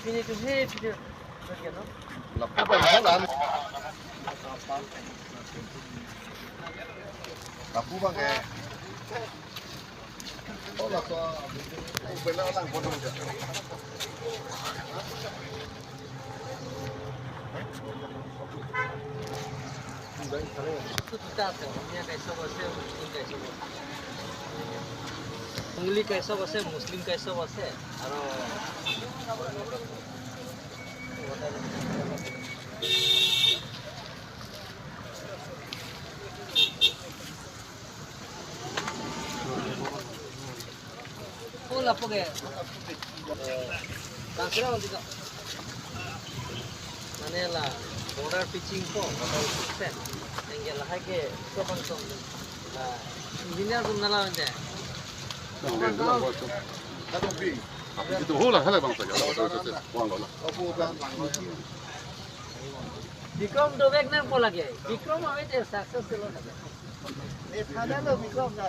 এইপিনেতো সেইপিনে ন। দুটা আছে, অসমীয়া কাশ্যপ আছে, মুছলিম কাশ্যপ আছে, মুলি কাশ্যপ আছে, মুছলিম কাশ্যপ আছে আৰু মানে border pitching ko border system engel hage soban som la engineer gun nala ende Bikram Dobek নাম ko lage Bikram আমি তে success ছিল না এই থানা বিক্রম না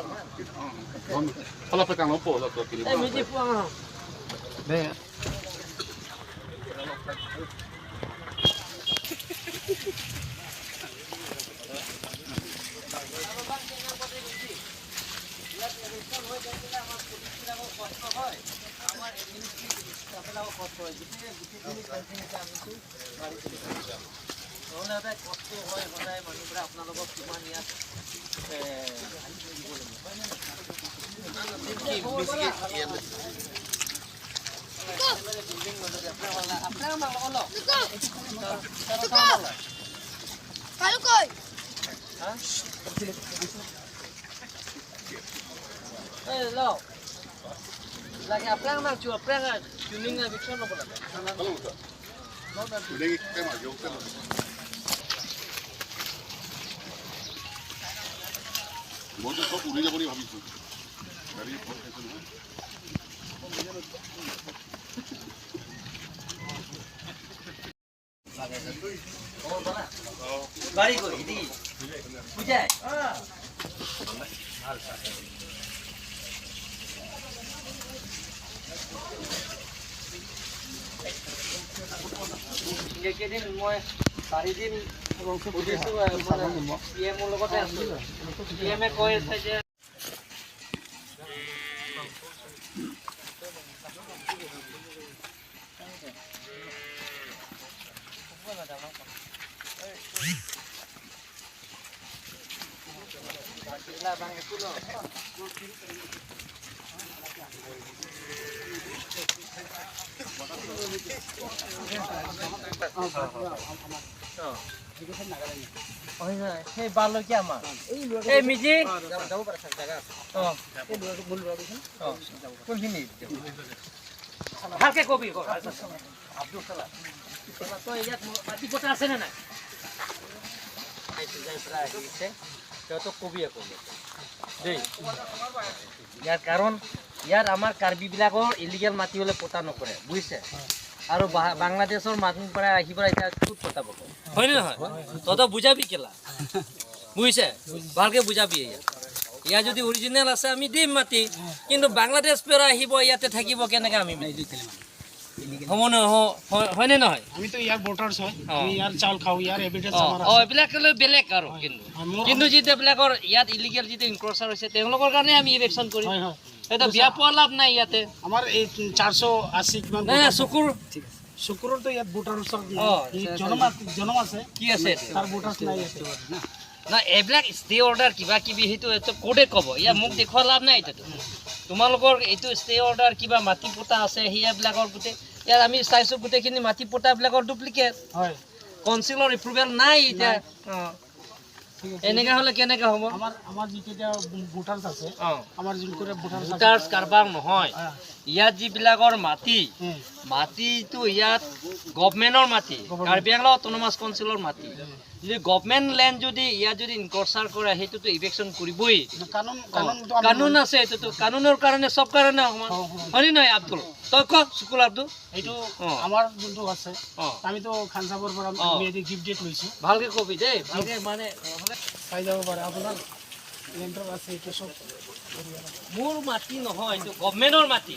অলপ কাম অলপ এই মিজি পুৱা দে। নহ'লে সদায় কষ্ট হয়, সদায় মানুহবোৰে আপোনালোকক কিমান ইয়াত লাগে আপোনাৰ আপোনাৰ tuning ল'ব লাগে। মইতো চব উৰি যাব বুলি ভাবিছোঁ, গাড়ী ভয় খাইছোঁ নহয়। গাড়ী গৈ দি বুজাই ভাল। এইকেইদিন মই 4 দিন সুধিছোঁ, মানে পি এমৰ লগতে আছোঁ। পি এমে কৈ আছে যে সেই বালকীয়া আমাৰ এই মিজি কোনখিনি ভালকে কবি। তই ইয়াত মাটি পতা আছে নে নাই যাই পেলাই আহিছে, সিহঁতক কবি আকৌ দেই। ইয়াৰ কাৰণ ইয়াত আমাৰ কাৰ্বিবিলাকৰ ইলিগেল মাটি হ'লে পতা নকৰে, বুজিছে? আৰু বাংলাদেশৰ মানুহ পৰা আহি পেলাই এতিয়া ক'ত পতাব, হয়নে নহয়? তহঁতক বুজাবি কেলা, বুজিছে? ভালকে বুজাবি। ইয়াত ইয়াত যদি অৰিজিনেল আছে আমি দিম মাটি, কিন্তু বাংলাদেশ পৰা আহিব, ইয়াতে থাকিব কেনেকৈ আমি হ'ব হয়নে নহয়? আমিতো ইয়াৰ ভোটাৰ্ছ হয়, আমি ইয়াৰ চাউল খাওঁ, ইয়াৰ এভিডেন্স আমাৰ আছে। এইবিলাক বেলেগ আৰু কিন্তু যিবিলাকৰ ইয়াত ইলিগেল যিটো ইনক্ৰচাৰ হৈছে তেওঁলোকৰ কাৰণে আমি ইভেকশ্যন কৰিম। এটা বিয়া পোৱা লাভ নাই ইয়াতে। আমাৰ এই 480 কিমান নাই চকুৰ শুকুৰতো ইয়াত ভোটাৰ জনম আছে, কি আছে তাৰ ভোটাৰ্ছ নাই ইয়াতে না। এইবিলাক ষ্টে অৰ্ডাৰ কিবা কিবি সেইটো এইটো কোৰ্টে ক'ব, ইয়াত মোক দেখুওৱা লাভ নাই। এতিয়াতো তোমালোকৰ এইটো ষ্টে অৰ্ডাৰ কিবা মাটি পতা আছে, সেইবিলাকৰ গোটেই ইয়াত আমি চাইছোঁ গোটেইখিনি মাটি পতাবিলাকৰ ডুপ্লিকেট হয়, কাউন্সিলৰ এপ্ৰুভেল নাই। এতিয়া এনেকা হ'লে কেনেকা হ'ব? আমাৰ যিকেইটা ভোটাৰ্ছ আছে, আমাৰ যোনকেইটা ভোটাৰ্ছ কাৰবাৰ নহয়, ইয়াত যিবিলাকৰ মাটি, মাটিটো ইয়াত গভমেণ্টৰ মাটি, কাৰ্বি আংলং অট'নমাছ কাউন্সিলৰ মাটি। যদি গভমেণ্ট লেণ্ড যদি ইয়াত যদি ইনক্ৰচাৰ কৰে সেইটোতো ইভেকশ্যন কৰিবই। কানুন আছে, এইটোতো কানুনৰ কাৰণে চব কাৰণে সমান, হয়নে নহয় আব্দুল? তই ক শুকুল আব্দুল। এইটো আমাৰ যোনটো আছে, আমিতো খান চাবৰ পৰা গিফ্ট ডেট লৈছোঁ। ভালকে কবি দেই, ভালকে মানে চাই যাব পাৰে আপোনাৰ লেণ্ডৰ আছে এইটো চব। মোৰ মাটি নহয়, এইটো গভমেণ্টৰ মাটি,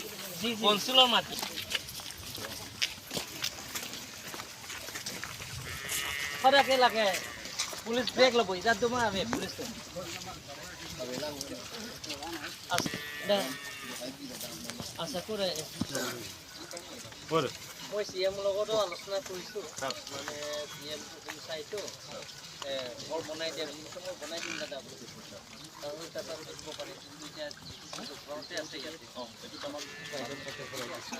কাউন্সিলৰ মাটি। সদাকে লাগে পুলিচ ব্ৰেক ল'ব ইয়াত তোমাৰ আমি পুলিচ আশা কৰে। মই চি এমৰ লগতো আলোচনা কৰিছোঁ, মানে চি এম চাইছোঁ ঘৰ বনাই দিয়া বুলি, মই বনাই দিম দাদা বুলি কৈছোঁ। তাৰপিছত তাত দিব পাৰে, কিন্তু এতিয়া ঘৰতে আছে ইয়াতে।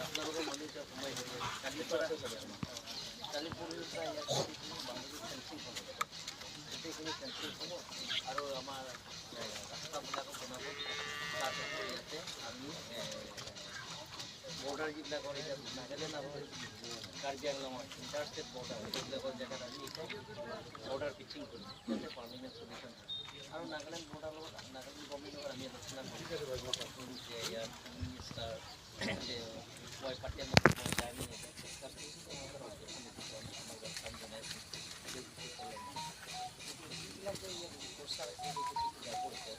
আপোনালোকৰ মানুহ এতিয়া সোমাই কালিৰ পৰা কালি পৰহিৰ পৰা ইয়াত বাউণ্ডেৰী ফেঞ্চিং হ'ব, গোটেইখিনি ফেঞ্চিং হ'ব আৰু আমাৰ ৰাস্তাবিলাকো বনাব। তাৰপিছত ইয়াতে আমি বৰ্ডাৰ যিবিলাকৰ এতিয়া নাগালেণ্ড আৰু কাৰ্বি আংলঙৰ ইণ্টাৰ ষ্টেট বৰ্ডাৰ, সেইবিলাকৰ জেগাত আমি এতিয়া বৰ্ডাৰ পিচিং কৰিম, ইয়াতে পাৰ্মানেণ্ট চলিউশ্যন। আৰু নাগালেণ্ড বৰ্ডাৰ লগত নাগালেণ্ড গভৰ্ণমেণ্টৰ লগত আমি আলোচনা কৰিম যে ইয়াত মিনিষ্টাৰ যে মই পাৰ্টিৰ লগত মই যাই আমি ডিছকাছ কৰিছোঁ, তেওঁলোকৰ অবজেকশ্যন একো পোৱা নাই, আমাক welcome জনাইছে। যিবিলাক যে ইয়াত ৰিপ'ৰ্টাৰ আছে, সেইটো যাব হৈছে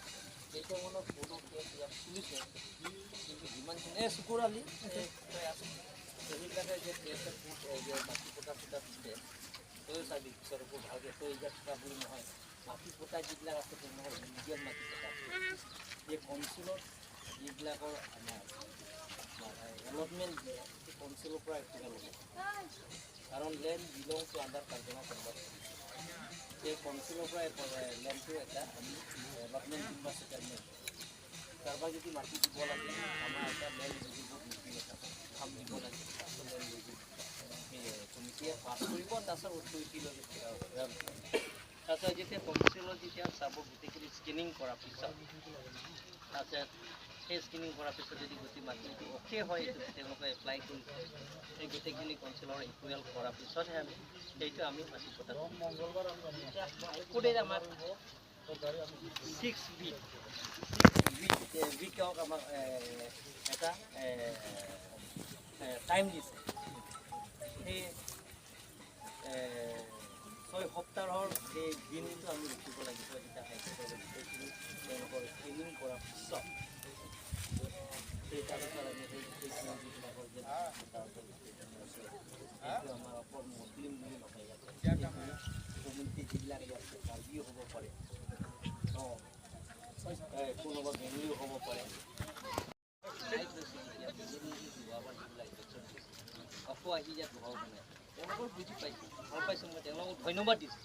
তেতিয়া মানে কোৰ্টৰ কেছ ইয়াত খুলিছে, কিন্তু যিমানখিনি এই চুকুৰ আলি সেইবিলাকে যে কেছে যে মাটি পটা চটা দিছে, তয়ো চাবি পিছৰ ওপৰত ভালকৈ, তই ইয়াত থকা বুলি নহয়, মাটি পটা যিবিলাক আছে তেওঁলোকৰ ইলিগেল মাটি পটা এই কনচিলত যিবিলাকৰ আমাৰ এলটমেণ্ট দিয়ে, সেই কনচিলৰ পৰা এপ্ৰুভেল ল'ব, কাৰণ land belong to under Karbi Anglong. সেই কনচিলৰ পৰা লেণ্ডটো এটা আমি এলটমেণ্ট দিম বা ছেটেলমেণ্ট, কাৰোবাক যদি মাটি দিব লাগে আমাৰ এটা লেণ্ড ৰিভিউ মিটিং এটা কাম দিব লাগে, তাৰপিছত লেণ্ড ৰিভিউ কমিটিয়ে পাছ কৰিব, তাৰপিছত অথৰিটিলৈকে তাৰপিছত যেতিয়া কনচিলত যেতিয়া চাব গোটেইখিনি স্কেনিং কৰাৰ পিছত, তাৰপিছত সেই স্কেনিং কৰাৰ পিছত যদি গোটেই মাটিটো অ'কে হয়, এইটো তেওঁলোকে এপ্লাই কৰিছে, সেই গোটেইখিনি কনচিলৰ এপ্ৰুভেল কৰাৰ পিছতহে আমি সেইটো আমি মাটি পটা। হাইকোৰ্টে আমাক 6 উইক উইকক আমাক এটা টাইম দিছে, সেই 6 সপ্তাহৰ সেই দিনটো আমি ৰখিব লাগিব, যেতিয়া হাইকোৰ্টৰ গোটেইখিনি তেওঁলোকৰ স্ক্ৰীনিং কৰাৰ পিছত সেই তাৰপিছত আমি সেই গোটেইখিনি যিবিলাকৰ যে সেইটো আমাৰ অকল মুছলিম বুলি নহয়, ইয়াতে কমিউনিটি যিবিলাক ইয়াত কাৰ্বিও হ'ব পাৰে, অঁ কোনোবা বেংগলীও হ'ব পাৰে। আকৌ আহি ইয়াত ঘৰ বনাই তেওঁলোকৰ বুজি পাইছে, ভাল পাইছোঁ মই, তেওঁলোকক ধন্যবাদ দিছোঁ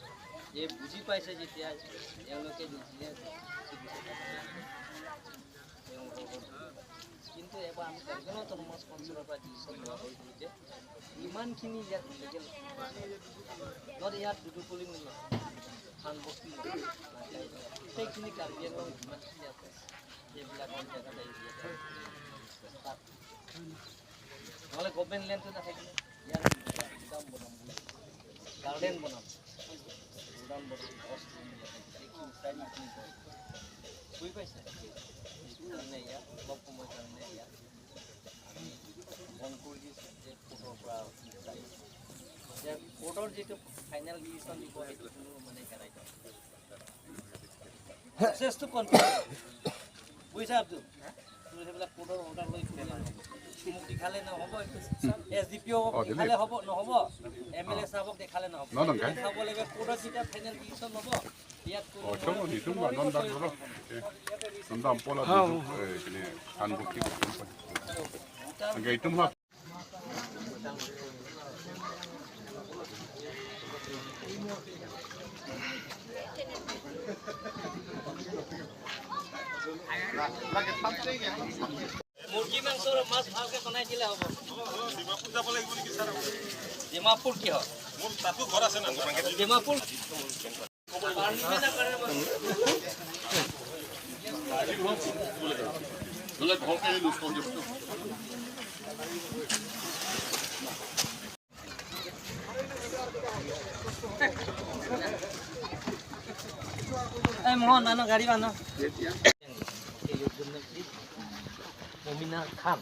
যে বুজি পাইছে যেতিয়া তেওঁলোকে নিজে তেওঁলোকৰ। কিন্তু এবাৰ আমি কাৰ্বি আংলং অট'নমাছ কাউন্সিলৰ পৰা ডিচিশ্যন লোৱা হৈছিল যে ইমানখিনি ইয়াত ইলিগেল not ইয়াত দুদুকলি নহয়, খানবস্তি নহয়, গোটেইখিনি কাৰ্বি আংলং যিমানখিনি আছে সেইবিলাকৰ জেগাত আহি তাত নহ'লে গভমেণ্ট লেণ্ডটো নাথাকিলে ইয়াত গুদাম বনাম বোলে, গাৰ্ডেন বনাম, গুদাম বনাম, গছ ৰুম গোটেইখিনি চাৰিখিনি গছ বুজি পাইছে। সেইটো কাৰণে ইয়াত অলপ সময়ৰ কাৰণে ইয়াত আমি বন্ধ কৰি দিছোঁ যে কোৰ্টৰ পৰা এতিয়া কোৰ্টৰ যিটো ফাইনেল ডিচিশ্যন দিব সেইটো কোনো মানে হেৰাই প্ৰচেছটো কণ্টিনিউ বুজিছা আব্দুল, তুমি সেইবিলাক কোৰ্টৰ অৰ্ডাৰ লৈ ফুৰিলে নহ'ব, মোক দেখালে নহ'ব, এছ ডি পি অ' দেখালে হ'ব নহ'ব, এম এল এ চাহাবক দেখালে নহ'ব, দেখাব লাগিব কোৰ্টত যেতিয়া ফাইনেল ডিচিশ্যন ল'ব ইয়াত মুৰ্গী মাংস আৰু মাছ ভালকে বনাই দিলে হ'ব। ডিমাপুৰ কি হয়? ডিমাপুৰ মোহন আনো গাড়ী আনো। মমিনা খান